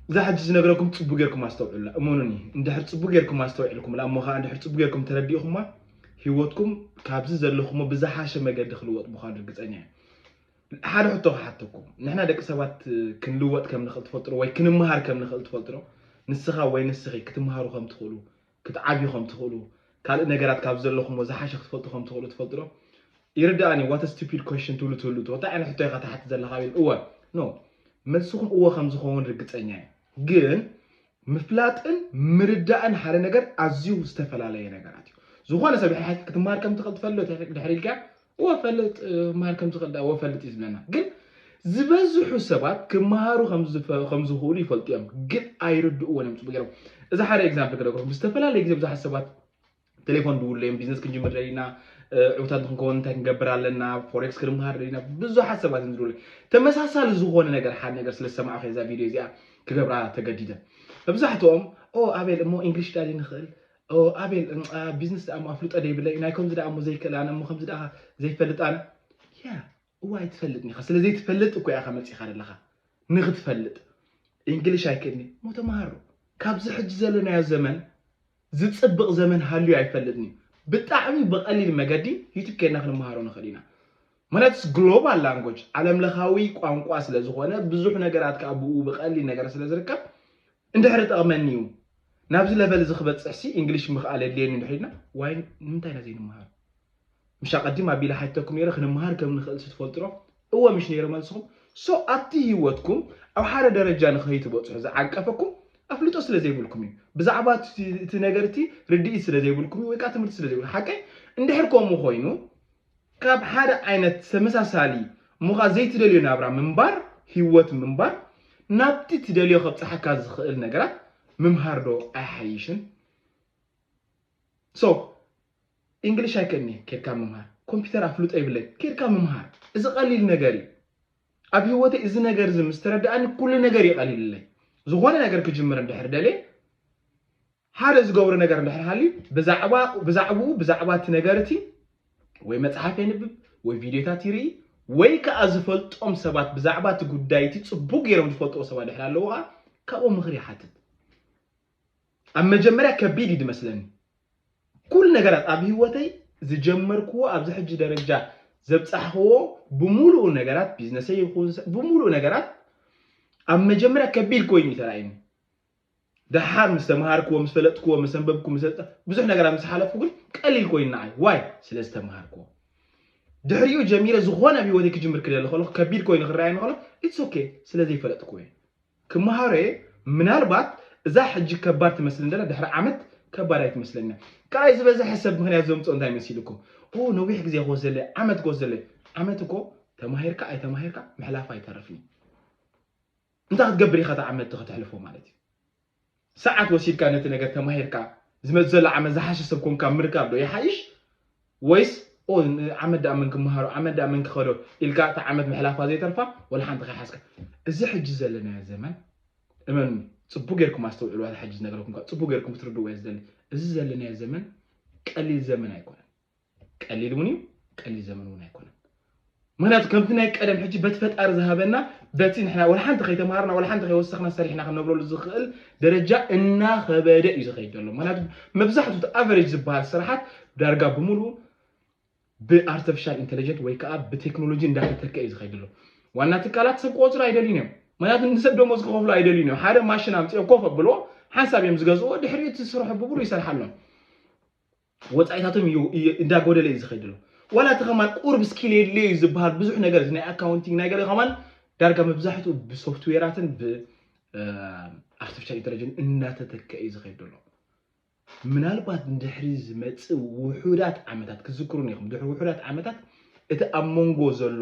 እዛ ሕጂ ዝነግረኩም ጽቡቅ ጌርኩም ኣስተውዕሉላ። እመኑኒ፣ እንድሕር ጽቡቅ ጌርኩም ኣስተውዒልኩምላ፣ እሞ ኸኣ እንድሕር ጽቡቅ ጌርኩም ተረዲእኹማ፣ ህይወትኩም ካብዚ ዘለኹሞ ብዝሓሸ መገዲ ክልወጥ ምዃኑ ርግጸኛ እየ። ሓደ ሕቶ ክሓተኩም። ንሕና ደቂ ሰባት ክንልወጥ ከም ንኽእል ትፈልጡ ዶ? ወይ ክንመሃር ከም ንኽእል ትፈልጡ ዶ? ንስኻ ወይ ንስኺ ክትመሃሩ ከም ትኽእሉ፣ ክትዓብዩ ከም ትኽእሉ፣ ካልእ ነገራት ካብ ዘለኹሞ ዝሓሸ ክትፈልጡ ከም ትኽእሉ ትፈልጡ ዶ? ይርድኣኒ፣ what a stupid question ትብሉ ትህሉ ትኾ። እንታይ ዓይነት ሕቶ ኢኻ ትሓትት ዘለኻ? እወ፣ no። መልስኹም እወ ከም ዝኸውን ርግጸኛ እየ። ግን ምፍላጥን ምርዳእን ሓደ ነገር ኣዝዩ ዝተፈላለየ ነገራት እዩ። ዝኾነ ሰብ ድሕሪ ክትመሃር ከም ትኽእል ትፈልጥ ድሕሪ ኢልካ፣ እወ ፈልጥ፣ እ፣ ምሃር ከም ትኽእል ዳ፣ እወ ፈልጥ እዩ ዝብለና። ግን ዝበዝሑ ሰባት ክመሃሩ ከም ዝፈ-፣ ከም ዝኽእሉ ይፈልጡ እዮም፣ ግን ኣይርድእዎን እዮም ጽቡቅ ገይሮም። እዚ ሓደ ኤግዛምፕል ክነግረኩም። ብዝተፈላለየ ግዜ ብዙሓት ሰባት ቴሌፎን ድውሉ እዮም፣ ቢዝነስ ክንጅምር ደሊና፣ እ፣ ዕውታት ንክንከውን እንታይ ክንገብር ኣለና፣ ፎሬክስ ክንምሃር ደሊና፣ ብዙሓት ሰባት እዮም ዝድውሉ። ተመሳሳሊ ዝኾነ ነገር፣ ሓደ ነገር ስለ ዝሰማዕኹ እየ እዛ ቪድዮ እዚኣ ክገብራ ተገዲደ። መብዛሕትኦም፣ "ኦ ኣቤል፣ እሞ ኢንግሊሽ ዳሊ ንኽእል? ኦ ኣቤል፣ እም፣ ኣ፣ ቢዝነስ ደኣ እሞ ኣፍልጦ ደይብለይ፣ ናይ ከምዚ ደኣ እሞ ዘይክእል ኣነ፣ እሞ ከምዚ ደኣ ዘይፈልጥ ኣነ?" ያ፣ እዋ ኣይትፈልጥን ኢኻ። ስለ ዘይትፈልጥ እኮ ኢኻ መጺኻ ዘለኻ። ንኽትፈልጥ። ኢንግሊሽ ኣይክእልኒ፣ እሞ ተመሃሮ። ካብዚ ሕጂ ዘለናዮ ዘመን ዝጽብቕ ዘመን ሃልዩ ኣይፈልጥን እዩ። ብጣዕሚ ብቐሊል መገዲ ዩቱብ ኬድና ክንመሃሮ ንኽእል ኢና። ምኽንያቱስ ግሎባል ላንጎጅ፣ ዓለም ለኻዊ ቋንቋ ስለ ዝኾነ፣ ብዙሕ ነገራት ከኣ ብኡ ብቐሊል ነገር ስለ ዝርከብ፣ እንድሕር ጠቕመኒ እዩ። ናብዚ ለቨል እዚ ክበጽሕሲ ኢንግሊሽ ምኽኣል የድልየኒ እንድሕር ኢልና፣ ዋይ ንምንታይ ኢና ዘይንመሃሮ? ምሽ ኣቐዲም ኣቢለ ሓቲተኩም ነይረ፣ ክንመሃር ከም ንኽእል ሲ ትፈልጡ ዶ? እወ ምሽ ነይረ መልስኹም። ሶ ኣብቲ ህይወትኩም ኣብ ሓደ ደረጃ ንኸይትበጽሑ ዝዓንቀፈኩም ኣፍልጦ ስለ ዘይብልኩም እዩ። ብዛዕባ እቲ፣ እቲ ነገር እቲ ርድኢት ስለ ዘይብልኩም እዩ፣ ወይ ከኣ ትምህርቲ ስለ ዘይብልኩም። ሓቀይ? እንድሕር ከምኡ ኮይኑ፣ ካብ ሓደ ዓይነት ተመሳሳሊ እሞ ኸኣ ዘይትደልዮ ናብራ ምንባር፣ ህይወት ምንባር፣ ናብቲ ትደልዮ ከብጽሓካ ዝኽእል ነገራት ምምሃር ዶ ኣይሓይሽን? ሶ፣ ኢንግሊሽ ኣይክእልኒ፣ ኬድካ ምምሃር። ኮምፒውተር ኣፍልጦ ይብለይ፣ ኬድካ ምምሃር። እዚ ቀሊል ነገር እዩ። ኣብ ህይወተይ እዚ ነገር እዚ ምስ ተረድኣኒ፣ ኩሉ ነገር እዩ ቀሊልለይ። ዝኾነ ነገር ክጅምር እንድሕር ደልየ፣ ሓደ ዝገብሮ ነገር እንድሕር ሃልዩ፣ ብዛዕባ፣ ብዛዕባኡ፣ ብዛዕባ እቲ ነገር እቲ ወይ መጽሓፍ የንብብ፣ ወይ ቪድዮታት ይርኢ፣ ወይ ከኣ ዝፈልጦም ሰባት ብዛዕባ እቲ ጉዳይ እቲ ጽቡቕ ገይሮም ዝፈልጥዎ ሰባት ድሕር ኣለዉ ኸኣ፣ ካብኦም ምኽሪ ይሓትት። ኣብ መጀመርያ ከቢድ እዩ ዝመስለኒ። ኩሉ ነገራት ኣብ ህይወተይ ዝጀመርክዎ፣ ኣብዚ ሕጂ ደረጃ ዘብጻሕክዎ ብምሉኡ ነገራት፣ ቢዝነሰይ ይኹን ሰ-፣ ብምሉኡ ነገራት ኣብ መጀመርያ ከቢድ ኮይኑ እዩ ተራእዩኒ። ደሓር ምስ ተምሃርክዎ፣ ምስ ፈለጥክዎ፣ ምስ ኣንበብኩ፣ ምስ፣ ብዙሕ ነገራት ምስ ሓለፍኩ ግን ቀሊል ኮይኑ ንዓይ። ዋይ? ስለ ዝተምሃርክዎ። ድሕሪኡ ጀሚረ ዝኾነ ኣብ ህይወተይ ክጅምር ክደሊ ከለኹ፣ ከቢድ ኮይኑ ክረኣየኒ ከሎ፣ ኢትስ ኦኬ፣ ስለ ዘይፈለጥክዎ እየ። ክመሃሮ እየ። ምናልባት እዛ ሕጂ ከባድ ትመስል እንደላ፣ ድሕሪ ዓመት ከባድ ኣይትመስለኒ እያ። ካልኣይ ዝበዝሐ ሰብ ምኽንያት ዘምጽኦ እንታይ መሲልኩም? ኦ፣ ነዊሕ ግዜ ክወስደለይ፣ ዓመት ክወስደለይ። ዓመት እኮ ተማሂርካ ኣይተማሂርካ ምሕላፍ ኣይተርፍን እዩ። እንታይ ክትገብር ኢኻ እታ ዓመት ከተሕልፎ ማለት እዩ? ሰዓት ወሲድካ ነቲ ነገር ተማሂርካ፣ ዝመጽእ ዘሎ ዓመት ዝሓሸ ሰብ ኮንካ ምርካብ ዶ ይሓይሽ? ወይስ፣ ኦ፣ ን-፣ ዓመት ደኣ መን ክመሃሮ፣ ዓመት ደኣ መን ክኸዶ ኢልካ እታ ዓመት ምሕላፋ ዘይተርፋ፣ ወላ ሓንቲ ከይሓዝካ? እዚ ሕጂ ዘለናዮ ዘመን፣ እመኑኒ፣ ጽቡቅ ጌርኩም ኣስተውዕልዋ፣ እታ ሕጂ ዝነግረኩም ከኣ ጽቡቅ ጌርኩም ክትርድእዎ እየ ዝደሊ። እዚ ዘለናዮ ዘመን ቀሊል ዘመን ኣይኮነን። ቀሊል እውን እዩ፣ ቀሊል ዘመን እውን ኣይኮነን። ምኽንያቱ ከምቲ ናይ ቀደም ሕጂ በቲ ፈጣሪ ዝሃበና፣ በቲ ንሕና ወላ ሓንቲ ከይተምሃርና፣ ወላ ሓንቲ ከይወሰኽና ሰሪሕና ክንነብረሉ ዝኽእል ደረጃ እናኸበደ እዩ ዝኸይድ ዘሎ። ምኽንያቱ መብዛሕትኡ እቲ ኣቨሬጅ ዝበሃል ስራሓት ዳርጋ ብምሉኡ ብኣርቲፊሻል ኢንተለጀንት ወይ ከዓ ብቴክኖሎጂ እንዳተተከ እዩ ዝኸይድ ዘሎ። ዋና ትካላት ሰብ ክቆፅሩ ኣይደልዩን እዮም። ምኽንያቱ ንሰብ ደሞዝ ክኸፍሉ ኣይደልዩን እዮም። ሓደ ማሽን ኣምፅኦም ኮፍ ኣብልዎ፣ ሓንሳብ እዮም ዝገዝእዎ፣ ድሕሪኡ እቲ ስርሑ ብሙሉ ይሰርሓሎም። ወፃኢታቶም እዩ፣ እዩ፣ እንዳጎደለ እዩ ዝኸይድ ዘሎ። ዋላ እቲ ከማን ቁሩብ ስኪል የድልዮ እዩ ዝበሃል ብዙሕ ነገር፣ ናይ ኣካውንቲንግ፣ ናይ ገለ ከማን ዳርጋ መብዛሕትኡ ብሶፍትዌራትን ብ፣ እ፣ ኣርቲፊሻል ኢንተለጀንስ እናተተከ እዩ ዝኸይድ ዘሎ። ምናልባት ንድሕሪ ዝመጽእ ውሑዳት ዓመታት፣ ክትዝክሩኒ ኢኹም፣ ድሕሪ ውሑዳት ዓመታት እቲ ኣብ መንጎ ዘሎ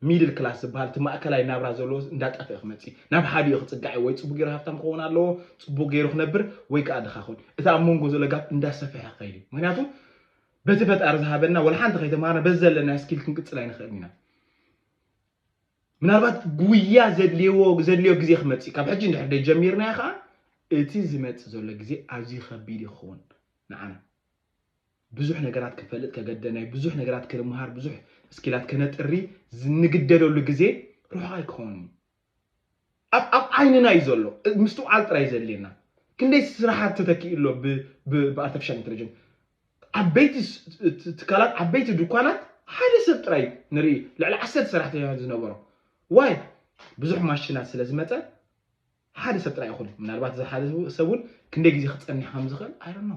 ሚድል ክላስ ዝበሃል፣ እቲ ማእከላይ ናብራ ዘለዎ እንዳጠፍአ ክመጽእ፣ ናብ ሓዲኡ ክጽጋዕ ወይ ጽቡቅ ገይሩ ሃብታም ክኸውን ኣለዎ፣ ጽቡቅ ገይሩ ክነብር ወይ ከኣ ድኻ ክኸውን። እቲ ኣብ መንጎ ዘሎ ጋፕ እንዳሰፍሐ ክኸይድ እዩ። ምኽንያቱ በቲ ፈጣሪ ዝሃበና ወላ ሓንቲ ከይተማሃርና በዚ ዘለና ስኪል ክንቅጽል ኣይንኽእልን ኢና። ምናልባት ጉያ ዘድልየዎ፣ ዘድልዮ ግዜ ክመጽእ እዩ። ካብ ሕጂ እንድሕር ደይ ጀሚርናዮ ከኣ እቲ ዝመጽእ ዘሎ ግዜ ኣዝዩ ከቢድ ይኸውን ንዓና። ብዙሕ ነገራት ክንፈልጥ ከገደናይ፣ ብዙሕ ነገራት ክንምሃር፣ ብዙሕ ስኪላት ከነጥሪ ዝንግደደሉ ግዜ ርሑቕ ኣይክኸውንን እዩ። ኣብ፣ ኣብ ዓይንና እዩ ዘሎ። ምስትውዓል ጥራይ ዘድልየና። ክንደይ ስራሓት ተተኪኡ ኣሎ ብ- ብ- ብኣርቲፊሻል ኢንተለጀንስ። ዓበይቲ ስ- ት- ትካላት፣ ዓበይቲ ድኳናት ሓደ ሰብ ጥራይ ንርኢ። ልዕሊ ዓሰርተ ሰራሕተኛ ዝነበሮ ዋይ ብዙሕ ማሽናት ስለ ዝመፀ ሓደ ሰብ ጥራይ ይኹን። ምናልባት እዚ ሓደ ሰብ እውን ክንደይ ግዜ ክፀንሕ ከም ዝኽእል ኣይረኖ።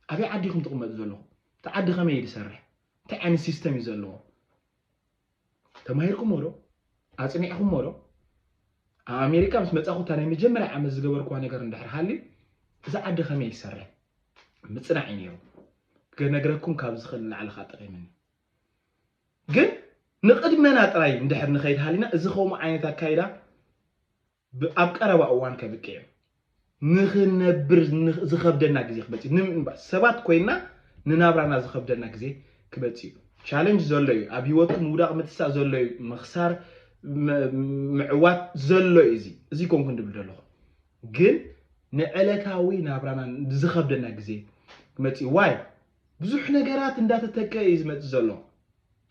ኣበይ ዓዲ ኢኹም ትቕመጡ ዘለኹም? እቲ ዓዲ ከመይ እዩ ዝሰርሕ? እንታይ ዓይነት ሲስተም እዩ ዘለዎ? ተማሂርኩሞ ዶ? ኣፅኒዕኩሞ ዶ? ኣብ ኣሜሪካ ምስ መፃኹ እታ ናይ መጀመርያ ዓመት ዝገበርኩዋ ነገር እንድሕር ሃልዩ፣ እዚ ዓዲ ከመይ ይሰርሕ ምፅናዕ እዩ ነይሩ። ክነግረኩም ካብ ዝኽእል ንላዕሊ ከዓ ጠቒምኒ። ግን ንቕድመና ጥራይ እንድሕር ንኸይድ ሃሊና፣ እዚ ከምኡ ዓይነት ኣካይዳ ብ- ኣብ ቀረባ እዋን ከብቅዕ እዩ። ንኽነብር ንኽ- ዝኸብደና ግዜ ክመፅእ እዩ። ንምንባ ሰባት ኮይና ንናብራና ዝኸብደና ግዜ ክመፅእ እዩ። ቻለንጅ ዘሎ እዩ። ኣብ ህይወትኩም ምውዳቕ ምትሳእ ዘሎ እዩ። ምኽሳር ም- ምዕዋት ዘሎ እዩ። እዚ እዚ ኮንኩን ድብል ዘለኹ ግን ንዕለታዊ ናብራና ዝኸብደና ግዜ ክመፅእ እዩ። ዋይ ብዙሕ ነገራት እንዳተተከ እዩ ዝመፅእ ዘሎ፣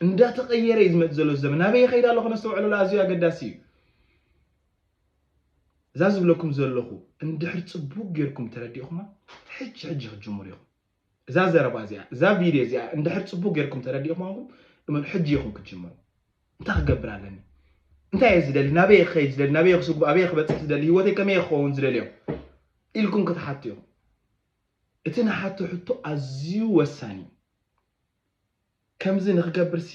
እንዳተቐየረ እዩ ዝመፅእ ዘሎ። ዘመን ናበይ ይኸይድ ኣሎ ከነስተውዕለሉ ኣዝዩ ኣገዳሲ እዩ። እዛ ዝብለኩም ዘለኹ እንድሕር ፅቡቅ ጌርኩም ተረዲእኹማ ሕጂ ሕጂ ክትጅምሩ ኢኹም። እዛ ዘረባ እዚኣ እዛ ቪድዮ እዚኣ እንድሕር ፅቡቅ ጌርኩም ተረዲእኹማ ኹም እመን ሕጂ ኢኹም ክትጅምሩ። እንታይ ክገብር ኣለኒ? እንታይ እየ ዝደሊ? ናበይ ክኸይድ ዝደሊ? ናበይ ክስጉ? ኣበይ ክበፅሕ ዝደሊ? ህይወተይ ከመይ ክኸውን ዝደልዮ ኢልኩም ክትሓቱ ኢኹም። እቲ ንሓቶ ሕቶ ኣዝዩ ወሳኒ እዩ። ከምዚ ንክገብር ሲ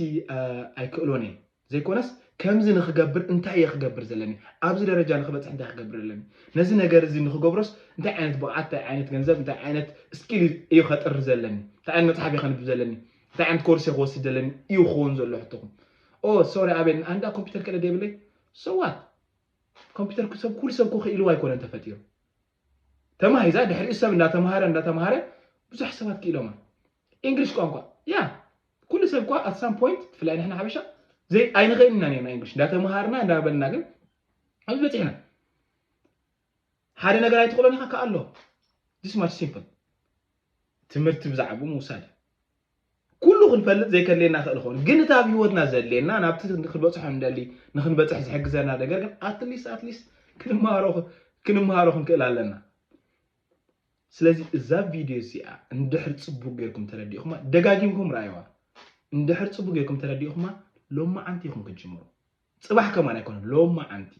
ኣይክእሎን እየ ዘይኮነስ ከምዚ ንክገብር እንታይ እየ ክገብር ዘለኒ? ኣብዚ ደረጃ ንክበፅሕ እንታይ ክገብር ኣለኒ? ነዚ ነገር እዚ ንክገብሮስ እንታይ ዓይነት ብቕዓት እንታይ ዓይነት ገንዘብ እንታይ ዓይነት ስኪል እዩ ከጥሪ ዘለኒ? እንታይ ዓይነት መፅሓፍ እየ ከንብብ ዘለኒ? እንታይ ዓይነት ኮርስ እየ ክወስድ ዘለኒ እዩ ክኸውን ዘሎ ሕቶኹም። ኦ ሶሪ ኣቤል ኣንዳ ኮምፒውተር ከለ ደይብለይ ሰዋት ኮምፒውተር ሰብ ኩሉ ሰብ ክኢልዋ ኣይኮነን ተፈጢሩ። ተማሂዛ ድሕሪኡ ሰብ እንዳተምሃረ እንዳተምሃረ ብዙሕ ሰባት ክኢሎማ። ኢንግሊሽ ቋንቋ ያ ኩሉ ሰብ እኳ ኣት ሳም ፖይንት ብፍላይ ንሕና ሓበሻ ዘይ ኣይንኽእልና ነርና ኢንግሊሽ እንዳተምሃርና እንዳበልና ግን ኣብዚ በፂሕና። ሓደ ነገር ኣይትኽእሎን ኢኻ ከኣሎ this much simple። ትምህርቲ ብዛዕባኡ ምውሳድ ኩሉ ክንፈልጥ ዘይከድልየና ክእል ኸውን ግን እቲ ኣብ ህይወትና ዘድልየና ናብቲ ክንበፅሖ ንደሊ ንክንበፅሕ ዝሕግዘና ነገር ግን ኣትሊስት ኣትሊስት ክንምሃሮ ክንምሃሮ ክንክእል ኣለና። ስለዚ እዛ ቪድዮ እዚኣ እንድሕር ፅቡቅ ጌርኩም ተረዲእኹማ ደጋጊምኩም ረኣይዋ። እንድሕር ፅቡቅ ጌርኩም ተረዲእኹማ ሎማዓንቲ ኢኹም ክትጅምሩ። ፅባሕ ከማን ኣይኮነን ሎማዓንቲ።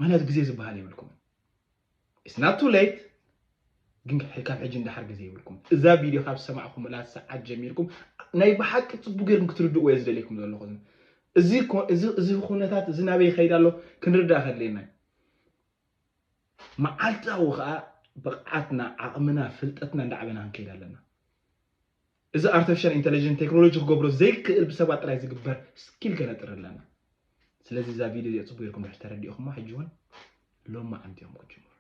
ማለት ግዜ ዝበሃል የብልኩም። It's not too late ግን ካብ ሕጂ እንዳሓር ግዜ ይብልኩም። እዛ ቪድዮ ካብ ዝሰማዕኩምላ ሰዓት ጀሚርኩም ናይ ብሓቂ ፅቡቅ ጌርኩም ክትርድእዎ እየ ዝደልየኩም ዘለኹ። እዚ ኮ- እዚ እዚ ኩነታት እዚ ናበይ ይኸይድ ኣሎ ክንርዳእ ከድልየና እዩ። መዓልታዊ ከዓ ብቕዓትና ዓቕምና ፍልጠትና እንዳዕበና ክንከይድ ኣለና። እዚ ኣርቲፊሻል ኢንቴሊጀንስ ቴክኖሎጂ ክገብሮ ዘይክእል ብሰባት ጥራይ ዝግበር ስኪል ከነጥር ኣለና። ስለዚ እዛ ቪድዮ እዚኣ ፅቡቅ ጌርኩም ድሕር ተረዲእኹማ ሕጂ እውን ሎማ ዓንቲ እዮም ክጅምሩ።